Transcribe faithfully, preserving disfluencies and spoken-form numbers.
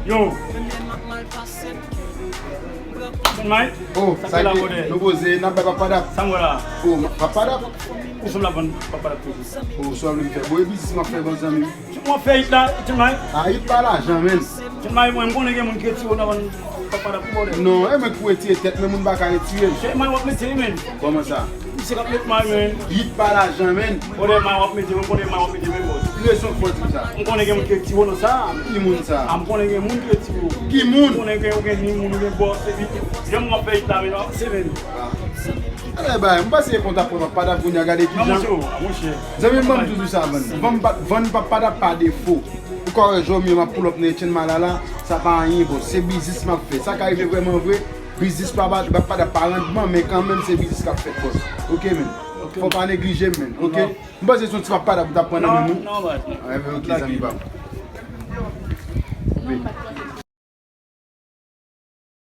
Yo. May? Oh, sa ki nou poze nan bay Papa Dap. Sa m wè la. Oh, Papa Dap. Ou sanble ap vann Papa Dap toujou. Oh, sa vle m fè. Bon, e biznis m ap fè, bon zanmi. M ap fè it la, May. Ah, it pa lajan, men. May, mwen, m konnen gen moun ki retire w nan vann Papa Dap, ou konnen. Non, e mwen ki pou retire tèt, men moun pa ka retire l. May, w ap retire, men. Kòman sa? Misye k ap met may, men. It pa lajan, men. Konnen may w ap mete, mwen konnen may w ap mete, men, bòs. Ki rezon k fè w di m sa? M konnen gen moun ki retire w nan sa. Ki moun sa? Ah, m konnen gen moun ki retire w. Ki moun? M konnen gen, ou gen ni moun, ou gen bòs, epi jan m ap fè it la, men, se men. Ah. Alè, bay, m panse konn t ap pran Papa Dap kounye a, gade ki jan. Non, monchè, monchè. Zanmi m, ban m toujou sa, vann. Vann pa, vann Papa Dap pa defo. Ou ka wè jòm yo, m ap pull up nan Etienne Malala, sa pa anyen, bro. Se biznis m ap fè. Sa ka rive vrèman vre, biznis pa, pa, pa, pa randman, men kanmenm se biznis k ap fèt, bro. Oke, men. Fò pa neglije m, men. Oke? M panse se yon ti Papa Dap ou t ap pran nan men nou. Non, non, baz. Ah, men oke, zanmi pa m.